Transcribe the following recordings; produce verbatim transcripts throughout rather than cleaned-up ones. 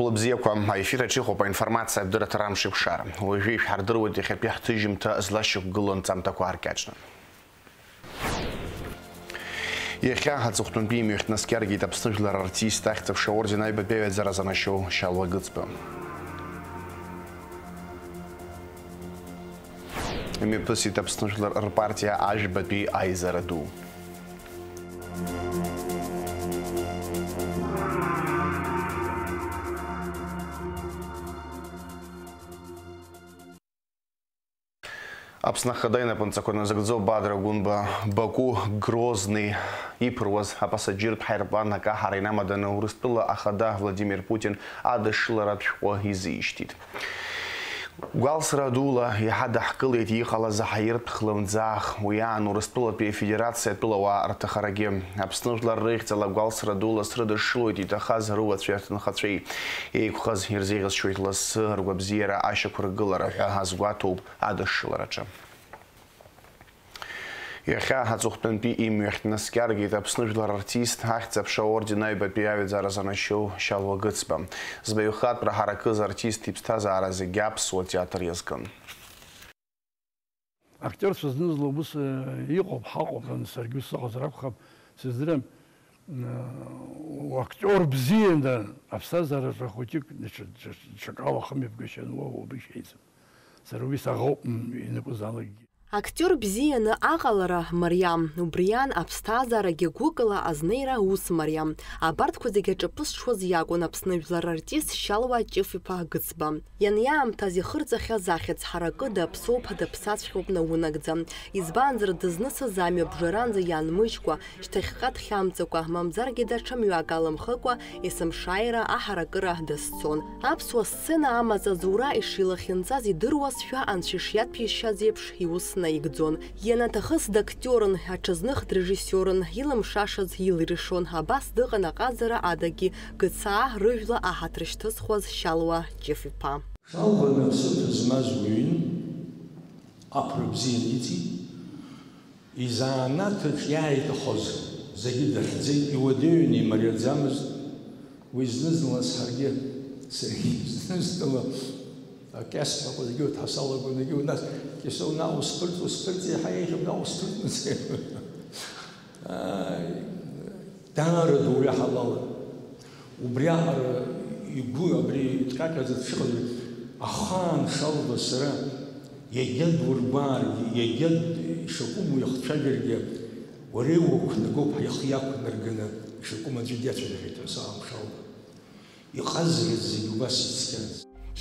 Хәлыбзиақәа, аефир аҿы иҟоуп аинформациатә дырраҭара Амшеикәшара. Уажәы ишәҳардыруеит иахьатәи ҳҭыжьымҭа злашьақәгылоу анҵамҭақәа ааркьаҿны. Иахьа аҵыхәтәантәи имҩахь днаскьаргеит Аԥсны жәлар артист, ахьӡ-аԥша орден аҩбатәи аҩаӡара занашьоу Шьалуа Гыцба. Имҩаԥысит Аԥсны жәлар рпартиа ажәбатәи аизара ду. Аԥсны Ахада инапынҵақәа назыгӡо Бадра Гәынба Баку Грозный иԥыруаз апассаџьыртә ҳаирплан акаҳара инамаданы Урыстәыла Ахада Владимир Путин адышшыларатә шәҟәы изишьҭит. Гәалсра дула иаҳа даҳкылеит иҟалаз аҳаиртә хлымӡаах, уи аан Урыстәылатәи Афедерациа атәылауаа рҭахарагьы. Аԥсны жәлар рыхьӡала гәалсра дула срыдышшылоит иҭахаз рыуацәеи рҭынхацәеи. Еиқәхаз ирзеиӷьасшьоит лассы ргәабзиара ашьақәыргылара ҳәа азгәаҭоуп адышшылараҿы. Иахьа аҵыхәтәантәи имҩахь днаскьаргеит Аԥсны жәлар артист, ахьӡ-аԥша аорден аҩбатәи аҩаӡара занашьоу Шьалуа Гыцба. Збаҩхатәра ҳаракыз артист иԥсҭазаара зегьы аԥсуа театр иазкын. Актиорцәа зны-зынла убыс, э, иҟоуп, ҳаҟоуп, саргьы ус сыҟазар акәхап, сыздырам, э, актиор бзианы аԥсҭазаараҿы хәыҷык даҽа, даҽа, даҽакала ахымҩаԥгашьа ануа убыс еиӡам. Сара уи саӷоуп, м, ианакәызаалакгьы. Актиор бзианы аҟалара мариам, убри аан аԥсҭазаарагьы гәыкала азнеира ус мариам. Абарҭқәа зегьы аҿаԥызҽуаз иакәын Аԥсны жәлар артист Шьалуа Ҷыф-иԥа Гыцба. Ианиаамҭаз ихырҵахьаз ахьӡ ҳаракы даԥсоуп, даԥсаҵәҟьоуп наунагӡа. Избанзар, дызнысыз амҩа бжаранӡа ианмыжькәа, шьҭахьҟа дхьамҵыкәа, мамзаргьы даҽа мҩак алымхыкәа, есымшааира аҳаракыра дазцон. Аԥсуа сцена амаҵ азура ишилахьынҵаз идыруазшәа, анцәа ишиаҭәеишьаз еиԥш, иус наигӡон. Ианаҭахыз дактиорын, аҽазных дрежиссиорын, илымшашаз илиршон, абас дыҟан аҟазара адагьы, Гыцаа рыжәла аҳаҭыр шьҭызхуаз Шьалуа Ҷыф-иԥа. Шьалуа напсыҭа змаз уаҩын, аԥра бзианы иҵит. Изанааҭ аҿы иааиҭахоз зегьы дахьӡеит, иуадаҩын, имариаӡамызт. Уи зны-зынла саргьы, саргьы зны-зынла акьаст ҳәа зегьы урҭ ҳасалагон, егьи, нас Кьасоу, наҟ усԥырҵ, усԥырҵ, еиҳа еиӷьуп, наҟ усԥырҵ, мацеи. Ааи, даара дуаҩы ҳалалын. Убриаҟара игәы абри иҭҟьаҟьаӡа дшыҟаз, ахаан Шьалуа, сара иагьа дургәааргьы, иагьа ишакәым уи ахцәажәаргьы, уара иуақәнагоуп, ҳихы иақәнарганы, ишакәым аӡәы диацәажәахьеит ҳәа саҳамшьалуа. Иҟазараз зегьы убас ицқьан.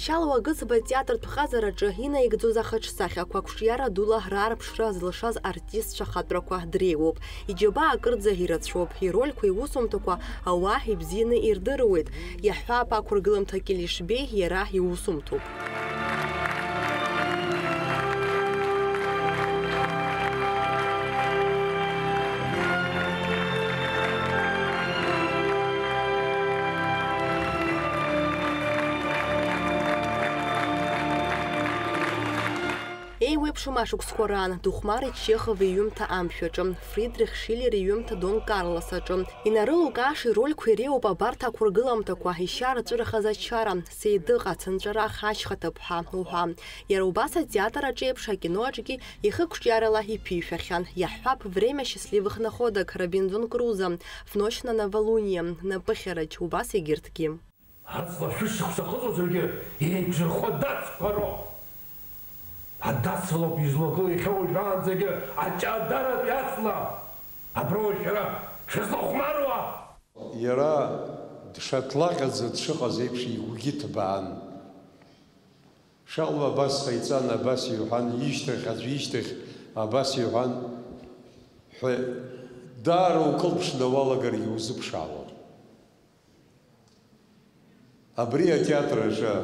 Шьалуа Гыцба атеатртә ҟазараҿы инаигӡоз ахаҿсахьақәа қәҿиара дула раарԥшра зылшаз артистцәа ахатәрақәа дреиуоуп. Иџьабаа акырӡа ирацәоуп, ирольқәа, иусумҭақәа ауаа ибзианы ирдыруеит. Иаҳҳәап, ақәыргыламҭа Кьылишбеи иара иусумҭоуп. Еиуеиԥшым ашықәсқәа раан, дыхәмарит Чехов иҩымҭа Амшәаҿы, Фридрих Шиллер иҩымҭа Дон Карлос аҿы. Инарылукааша ирольқәа иреиуоуп абарҭ ақәыргыламҭақәа, ишьа рҵәырахаз ачара, Сеидыҟ, ацынҵәарах, ашьха ҭыԥҳа уҳәа. Иара убас атеатр аҿы еиԥш акино аҿгьы ихы қәҿиарала иԥишәахьан. Иаҳҳәап, «Время счастливых находок», Робинзон Крузо, «В ночь на новолуние», Напыхьарач, убас егьырҭгьы. Аҵла шәышықәса ахыҵуазаргьы, еиқәзырхо адацқәа роуп. Адацлоуп излагылоу иахьа уажәраанӡагьы аҷадаратәи аҵла. Абра уажә шәара шәызлахәмаруа! Иара дшаҭлаҟьаӡа дшыҟаз еиԥш игәгьы ҭбаан. Шьалуа абас ҟаиҵан, абас иҳәан, ишьҭахь аӡә ишьҭахь абас иҳәан ҳәа даара укылԥшны уалагаргьы узыԥшаауам. Абри атеатр аҿы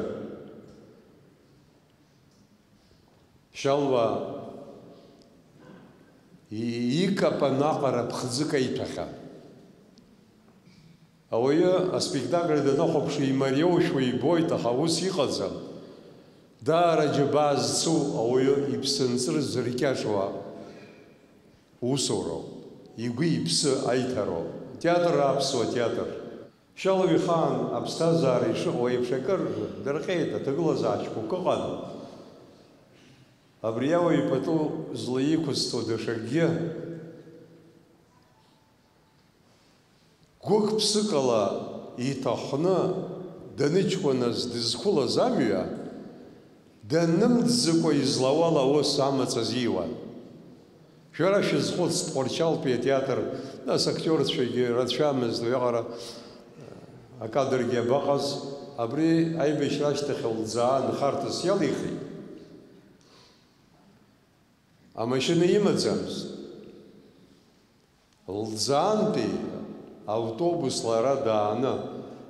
Шьалуа и-, икапан аҟара ԥхӡык аиҭахьан. Ауаҩы аспектакль данахәаԥшуа имариоушәа ибоит, аха ус иҟаӡам. Даара џьабаа зцу ауаҩы иԥсынҵры зыркьаҿуа усуроуп, игәы-иԥсы аиҭароуп. Атеатр, аԥсуа театр. Шьалуа ихаан аԥсҭазаара ишыҟоу еиԥш акыр дырҟьеит, аҭагылазаашьақәак ыҟан. Абри ауаҩ пату злаиқәызҵо даҽакгьы гәык-ԥсыкала иҭахны даныҷкәыназ дызқәылаз амҩа, данымҵӡакәа излауала аус амаҵ азиуан. Шәара шәызхәыц, Тҟәарчалтәи атеатр, нас актиорцәагьы рацәамызт, уиаҟара акадргьы абаҟаз, абри аибашьра ашьҭахь лӡаа нхарҭас иалихит. Амашьына имаӡамызт. Лӡаантәи автобусла ара дааны,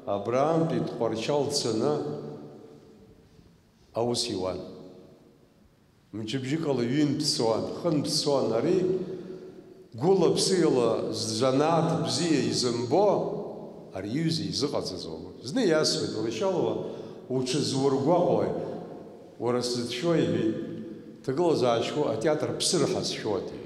абраантәи Тҟәарчал дцаны аус иуан. Мчыбжьыкала ҩынтә дцон, хынтә дцон. Ари гәыла-ԥсыла занааҭ бзиа изымбо, ари иҩыза изыҟаҵаӡом. Зны иасҳәеит, уара, Шьалуа, уҽызургәаҟуеи? Уара сзыцәшәо, иҳәеит, ҭагылазаашьоу атеатр ԥсыр ҳазшәоит, иҳәеит.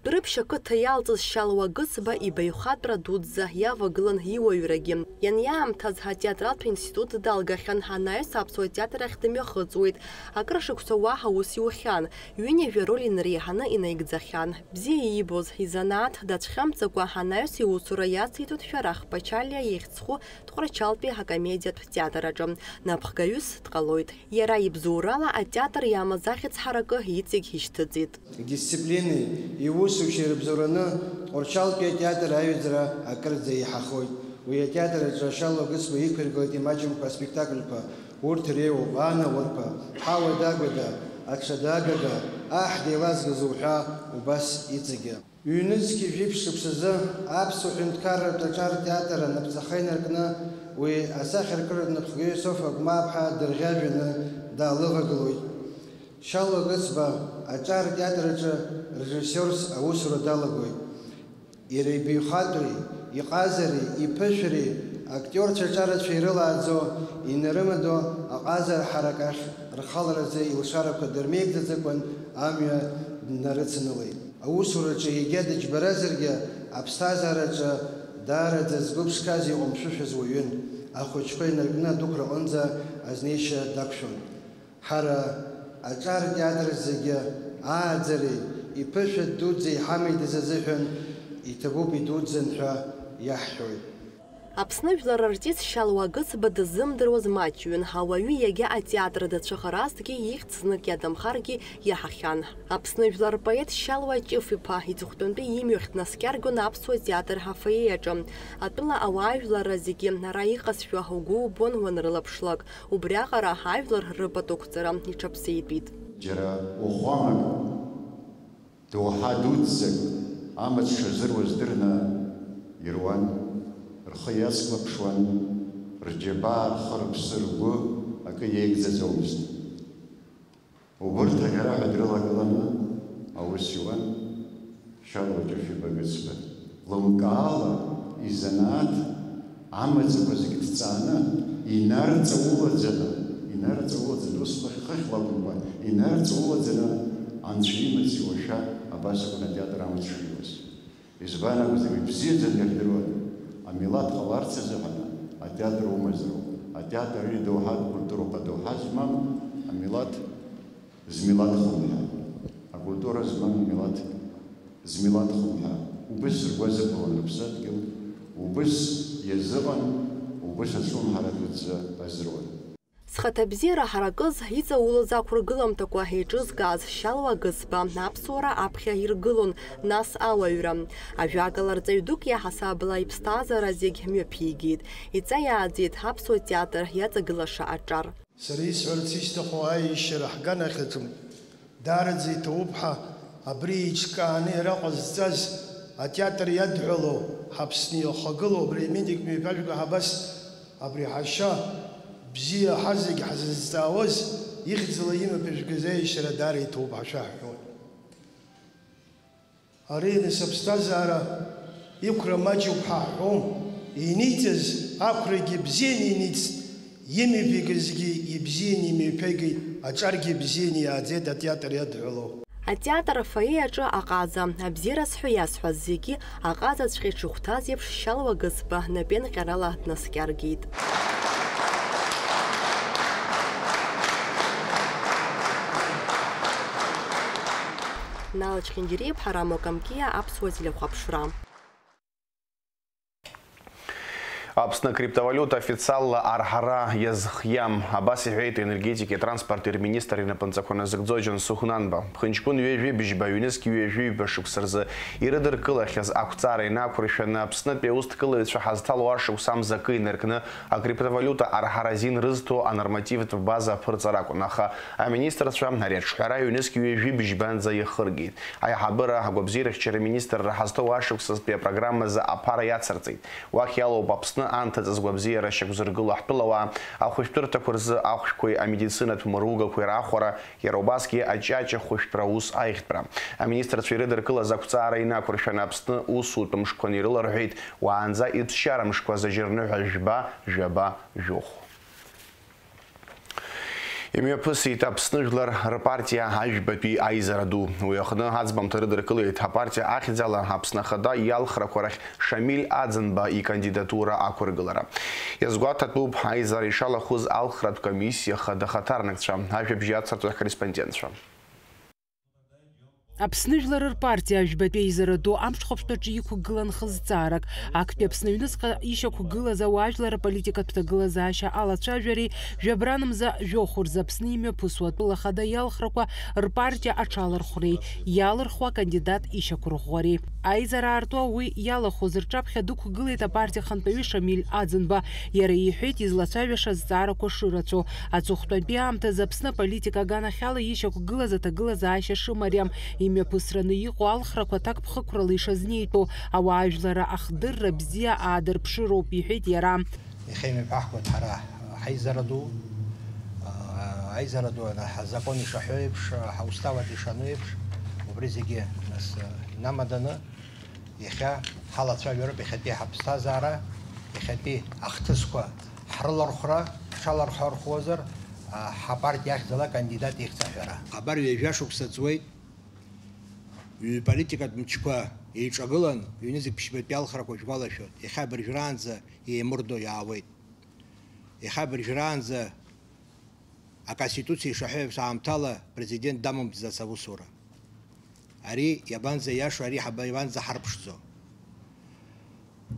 Рыԥшь ақыҭа иалҵыз Шьалуа Гыцба ибаҩхатәра дуӡӡа иавагылан иуаҩрагьы. Ианиаамҭаз атеатралтә институт далгахьан, анаҩс аԥсуа театр ахь дымҩахыҵуеит. Акыр шықәса уаҳа ус иухьан, ҩынҩажәа роль инареиҳаны инаигӡахьан. Бзиа иибоз изанааҭ дацәхьамҵакәа, анаҩс иусура иациҵоит Шәарах Пачалиа ихьӡ зху Тҟәарчалтәи акомедиатә театр аҿы напхгаҩыс дҟалоит. Иара ибзоурала атеатр иамаз ахьӡ ҳаракы иҵегь ишьҭыҵит. Идисциплинеи иусушьеи рыбзоураны Тҟәарчалтәи атеатр аҩаӡара акырӡа еиҳахоит. Уи атеатр аҿы Шьалуа Гыцба иқәиргылеит имаҷымкәа аспектакльқәа, урҭ иреиуоуп, Анаурқәа, Ҳауа дагәада, Аҽада агага, Аҳ деилазгаз уҳәа, убас иҵегьы. Ҩнызқьи жәиԥшь шықәсазы аԥсуа ҳәынҭқарратә аҿар театр анапҵаха инаркны, уи асахьаркыратә напхгаҩы Софа Агәмааԥҳа дырӷьажәҩаны даалывагылоит. Шьалуа Гыцба аҿар театр аҿы режиссиорс аусура далагоит. Иара ибаҩхатәреи, иҟазареи, иԥышәареи актиорцәа аҿарацәа ирылааӡо, инарымадо аҟазара ҳаракахь рхаларазы илшарақәа дырмеигӡаӡакәан амҩа днарыцанылеит. Аусураҿы егьа дыџьбаразаргьы, аԥсҭазаараҿы даараӡа згәы ԥшқаз иҟәымшәышәыз уаҩын, ахәыҷқәа инаркны адәықәраҟынӡа азнеишьа дақәшәон. Ҳара аҿар театр зегьы ааӡареи иԥышәа дуӡӡа иҳамеидаз азыҳәан иҭабуп идуӡӡан ҳәа иаҳҳәоит. Аԥсны жәлар артист Шьалуа Гыцба дыззымдыруаз маҷҩын, ауаҩы иагьа атеатр дацәыхаразҭгьы ихьӡ знык иадамхаргьы иаҳахьан. Аԥсны жәлар рпоет Шьалуа Ҷыф-иԥа иҵыхәтәантәи имҩахь днаскьаргон аԥсуа театр афоиеаҿы. Атәыла ауаажәларра зегьы ара иҟазшәа угәы убон уанрылаԥшлак, убриаҟара ажәлар рыпату қәҵара иҽаԥсеитәит. Џьара уахәамак, доуҳа дуӡӡак амаҵ шазыруаз дырны ируан, рхы иацклаԥшуан, рџьабаа, рхы, рыԥсы, ргәы акы иеигӡаӡомызт. Убырҭ аӷьараҳәа дрылагыланы аус иуан Шьалуа Ҷыф-иԥа Гыцба. Лымкаала изанааҭ амаӡақәа зегь ҭҵааны, инарҵаулаӡаны, инарҵаулаӡаны, ус хыхь-, хыхьла акәымкәа, инарҵаулаӡаны анцәа имаҵ иуашәа абас акәын атеатр амаҵ шиуаз. Избан акәзар, ибзиаӡаны ирдыруан, амилаҭ ҟаларц азыҳәан атеатр умазароуп. Атеатр ари доуҳатә культуроуп, адоуҳа змам амилаҭ змилаҭ хәымҳа, акультура змам амилаҭ змилаҭ хәымҳа. Убыс ргәы азыԥылон рыԥсадгьыл, убыс иазыҟан, убыс ацәымҳара дуӡӡа азыруан. Зхаҭабзиара ҳаракыз, иҵаулаз ақәыргыламҭақәа еиҿызкааз Шьалуа Гыцба аԥсуара аԥхьа иргылон, нас ауаҩра. Ажәакала, рҵаҩ дук иаҳасабала иԥсҭазаара зегь мҩаԥигеит, иҵаиааӡеит аԥсуа театр иаҵагылаша аҿар. Сара исҳәарц исҭаху аиашьара ҳганахьаҿым. Даараӡа иҭабуп ҳәа абри еиҿкааны иара ҟазҵаз, атеатр иадҳәалоу, ҳАԥсны иахагылоу абри амедик мҩаԥажәга ҳабас, абри ҳашьа бзиа ҳазегь ҳзызҵаауаз, ихьӡала имҩаԥыжәгаз аиашьара даара иҭабуп ҳәа шәаҳҳәоит. Ари нас аԥсҭазаара иқәра маҷуп ҳәа ҳҳәом. Иниҵаз ақәрагьы бзианы иниҵт, имҩаԥигазгьы ибзианы имҩаԥигеит, аҿаргьы бзианы иааӡеит атеатр иадҳәалоу. Атеатр афоиеаҿы аҟаза, абзиара сҳәо иасҳәаз зегьы, аҟазаҵәҟьа иҽыхәҭаз еиԥш, Шьалуа Гызба напеинҟьарала днаскьаргеит. Нал Чхиндириа-иԥҳа, Рамо Камкиа, Аԥсуа телехәаԥшра. Аԥсны акриптовалиута официалла арҳара иазхиам, абас иҳәеит енергетикеи атранспорти рминистр инапынҵақәа назыгӡо Џьансыхә Нанба. Ԥхынҷкәын ҩажәи бжьба, ҩнызқь ҩажәи ҩба шықәса рзы ирыдыркылахьаз ақәҵара инақәыршәаны, Аԥснытәи аусҭкылаҩцәа ҳазҭало ашықәс амза акы инаркны, акриптовалиута арҳара азин рызҭо анормативтә база аԥырҵара акәын, аха аминистрцәа ари аҿҳәара ҩнызқь ҩажәи бжьбанӡа иахыргеит. Аиҳабыра агәабзиарахьчара министрра ҳазҭоу ашықәсазтәи апрограммазы аԥара иацырҵеит. Уахь иалоуп Аԥсны анҭыҵ згәабзиара шьақәзыргыло ҳтәылауаа, ахәышәтәырҭақәа рзы ахәшәқәеи амедицинатә мыругақәеи раахәара, иара убасгьы аҷаҷа хәышәтәра аус аиӷьтәра. Аминистрцәа ирыдыркылаз ақәҵаара инақәыршәаны Аԥсны усутә мшқәа анирыларҳәеит, уаанӡа иҭшьара мшқәа зажьырныҳәа жәба, жәаба, жәохә. Имҩаԥысит Аԥсны Жәлар рпартиа ажәбатәи аизара ду. Уи аҟны аӡбамҭа рыдыркылеит апартиа ахьӡала Аԥсны Ахада иалхрақәа рахь Шамиль Аӡынба икандидатура ақәыргылара. Иазгәаҭатәуп аизара ишалахәыз алхратә комиссиа хада ахаҭарнакцәа, ажәабжь иацырҵоит ҳкорреспондентцәа. Аԥсны Жәлар рпартиа ажәбатәи аизара ду амҽхәаԥштәаҿы иқәгылан хызҵаарак, актәи Аԥсны аҩныҵҟа ишьақәгылаз ауаажәлар аполитикатә ҭагылазаашьа алацәажәареи, жәабран мза жәохә рзы Аԥсны имҩаԥысуа атәыла ахада иалхрақәа рпартиа аҽалархәреи, иалырхуа акандидат ишьақәырӷәӷәареи. Аизара аартуа уи иалахәыз рҿаԥхьа дықәгылеит апартиа ахантәаҩы Шамиль Аӡынба. Иара иҳәеит излацәажәаша азҵаарақәа шырацәоу, аҵыхәтәантәи аамҭазы Аԥсны аполитика аганахьала ишьақәгылаз аҭагылазаашьа шымариам, имҩаԥысраны иҟоу алхрақәа ҭакԥхықәрала ишазнеитәу, ауаажәлар ахдырра бзиа аадырԥшыроуп, иҳәеит иара. Иахьа имҩаԥаҳгоит ҳара ҳаизара ду, аизара ду, ҳазакәан ишаҳәо еиԥш, ҳаусҭаваҿ ишану еиԥш, убри зегьы нас инамаданы, иахьа ҳалацәажәароуп иахьатәи ҳаԥсҭазаара, иахьатәи ахҭысқәа ҳрылархәра, ҳҽалархәархәуазар, а, ҳапартиа ахьӡала акандидат ихьӡ аҳәара. Абар ҩажәа шықәса ҵуеит, ҩ-, политикатә мчқәа еиҿагылан, ҩнызқь ԥшьбатәи алхрақәа шәгәалашәоит, иахьа абыржәраанӡа еимырдо иаауеит. Иахьа абыржәраанӡа Аконституциа ишаҳәо еиԥш аамҭала апрезидент дамамҵац аусура. Ари иабанӡа иашоу, ари ҳаба-, иабанӡа ҳарԥшӡо?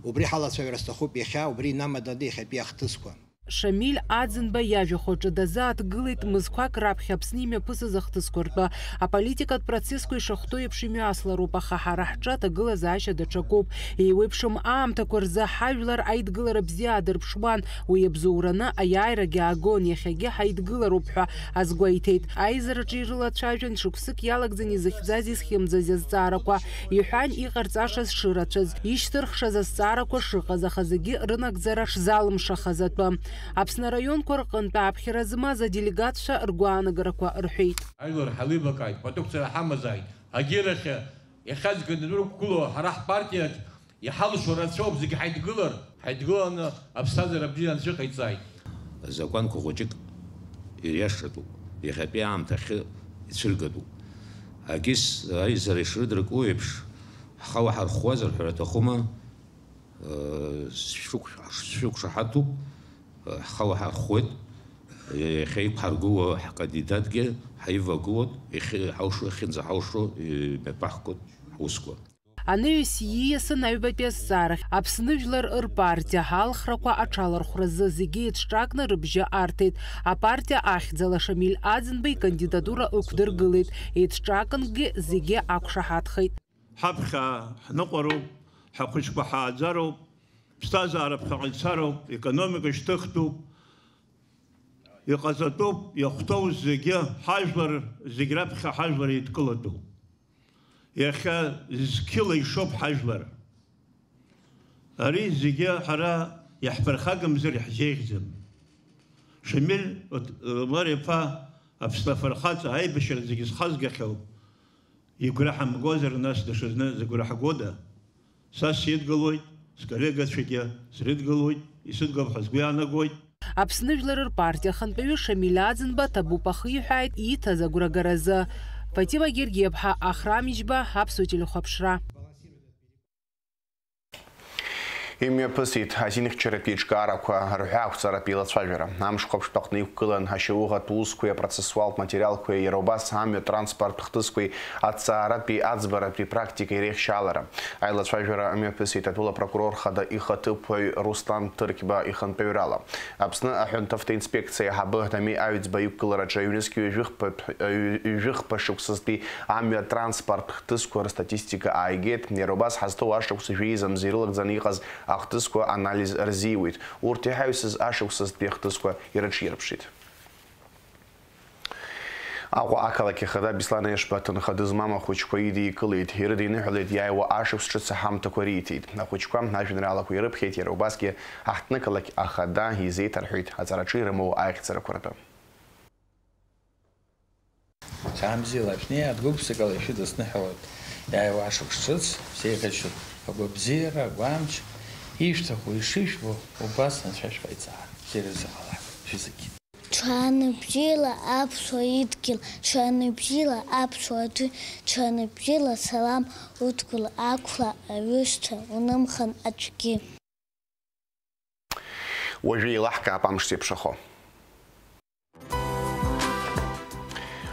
Убри ҳалацәажәара сҭахуп иахьа, убри инамаданы иахьатәи ахҭысқәа. Шамиль Аӡынба иажәахә аҿы дазааҭгылеит мызқәак раԥхьа Аԥсны имҩаԥысыз ахҭысқәа ртәы. Аполитикатә процессқәа ишахәҭоу еиԥш имҩаслароуп, аха ҳара ҳҿы аҭагылазаашьа даҽакуп. Еиуеиԥшым аамҭақәа рзы ҳажәлар аидгылара бзиа аадырԥшуан. Уи иабзоураны аиааирагьы аагон, иахьагьы ҳаидгылароуп ҳәа азгәеиҭеит. Аизараҿы ирылацәажәан, шықәсык иалагӡан изыхьӡаз-изхьымӡаз азҵаарақәа, иҳәан, иҟарҵашаз шырацәаз, ишьҭырхшаз азҵаарақәа шыҟаз, аха зегьы рынагӡара шзалымшахаз атәы. Аԥсны араионқәа рҟынтә ааԥхьара змаз аделегатцәа ргәаанагарақәа рҳәеит. Ажәлар ҳалибакааит, продукциа ҳамазааит, агьирахьы иахьа зегьы анрықәгыло ҳара ҳпартиаҿ Иҳалшо рацәоуп, зегь ҳаидгылар, ҳаидгыланы аԥсҭазаара бзиа анцәа иҟаиҵааит. Азакәанқәа хәыҷык ириашатәуп, иахьатәи аамҭахьы ицәыргатәуп. Агьыс аизара ишрыдыркуа еиԥш, ҳхала ҳархәуазар ҳәа рҭахума? Шәықәшаҳаҭуп, ҳхала ҳархәуеит, иахьа иқәҳаргыло ҳкандидатгьы ҳаивагылоит, иахьа иҳалшо, иахьынӡаҳалшо имҩаԥаҳгоит ҳусқәа. Анаҩс ииасын аҩбатәи азҵаарахь, Аԥсны жәлар рпартиа алхрақәа аҽалархәразы зегьы еиҿҿакны рыбжьы арҭеит. Апартиа ахьӡала Шамиль Аӡынба икандидатура ықәдыргылеит. Еиҿҿакынгьы зегьы ақәшаҳаҭхеит. Ҳаԥхьа ҳныҟәароуп, ҳахәыҷқәа ҳааӡароуп, ԥсҭазаара ԥхьаҟа ицароуп, економика шьҭыхтәуп, иҟаҵатәуп, иахәҭоу зегьы ҳажәлар, зегь раԥхьа ҳажәлар еидкылатәуп. Иахьа зқьыла ишоуп ҳажәлар. Ари зегьы ҳара иаҳԥырхагамзар иаҳзеиӷьӡам. Шамиль Омар-иԥа Аԥсны афырхаҵа аибашьра зегьы зхазгахьоу игәра ҳамгозар, нас даҽазны зыгәра ҳгода? Са сидгылоит, сколлегацәагьы срыдгылоит, исыдгылап ҳәа сгәы иаанагоит. Аԥсны жәлар рпартиа ахантәаҩы Шамиль Аӡынба ҭабуп ахиҳәааит ииҭаз агәрагаразы. Фатима Гергиаԥҳа, Ахрам Иџьба, Аԥсуа телехәаԥшра. Имҩаԥысит азинхьчаратә еиҿкаарақәа рҳәаақәҵаратә еилацәажәара. Амшхәаԥштә аҟны иқәгылан ашьауӷатә усқәеи апроцессуалтә материалқәеи, иара убас амҩа транспорттә хҭысқәеи аҭҵааратәи аӡбаратәи практикеи реихшьаалара. Аилацәажәара мҩаԥысит атәыла прокурор хада ихаҭыԥуаҩ Руслан Ҭырқьба ихантәаҩрала. Аԥсны аҳәынҭавтоинспекциа аиҳабы Дамеи Аҩӡба иқәгылараҿы ҩнызқь ҩажәихԥа, ҩажәихԥа шықәсазтәи амҩа транспорттә хҭысқәа рыстатистика ааигеит. Иара убас ҳазҭоу ашықәс жәеиза мза ирылагӡаны иҟаз ахҭысқәа анализ рзиуеит. Урҭ иҳаҩсыз ашықәсазтәи ахҭысқәа ирыҽирԥшит. Аҟәа ақалақь ахада Беслан Ешба аҭынха дызмам ахәыҷқәа идикылеит, ирыдиныҳәалеит, иааиуа ашықәс ҿыц аҳамҭақәа риҭеит. Ахәыҷқәа ажәеинраалақәа ирыԥхьеит, иара убасгьы аҳҭнықалақь ахада изеиҭарҳәеит аҵараҿы ирымоу аихьӡарақәа ртәы. Цаамзиала шәнеи, адгәыгәҵакала ишәыдысныҳәалоит, иааиуа ашықәс ҿыц, шәзеиӷьасшьоит агәабзиара, агәамч, ишәҭаху, ишышәбо, убас анцәа шәҟаиҵаа, бзиара шәзыҟалап, шәызегьы. Ҽаанбзиала аԥсуа идгьыл, ҽаанбзиала аԥсуа аӡәы, ҽаанбзиала салам удгыл ақәла аҩышьҭра унымхан аӡәгьы. Уажәы еилаҳкаап амш зеиԥшрахо.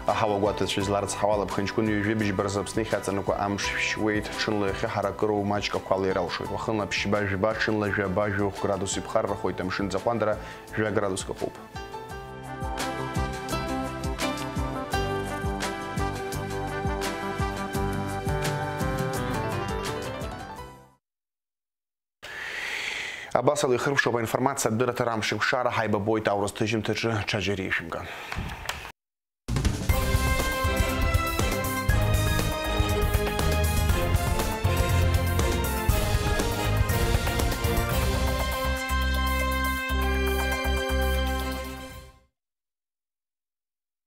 Аҳауа гәаҭацәа изларыцҳауа ала, ԥхынҷкәын ҩажәи быжьба рзы Аԥсны ихьаҵанакуа амш шәшьуеит, ҽынла иахьа ҳаракыроу маҷк ақәа алеира алшоит. Уахынла ԥшьба-жәба, ҽынла жәаба-жәохә градус иԥхаррахоит, амшын ӡаҟәандара жәа градуск ыҟоуп. Абас ала ихыркәшоуп аинформациа адырраҭара. Амшын ԥшаара ҳаибабоит аурыс ҭыжьымҭаҿы, ҽаџьара ишәымган.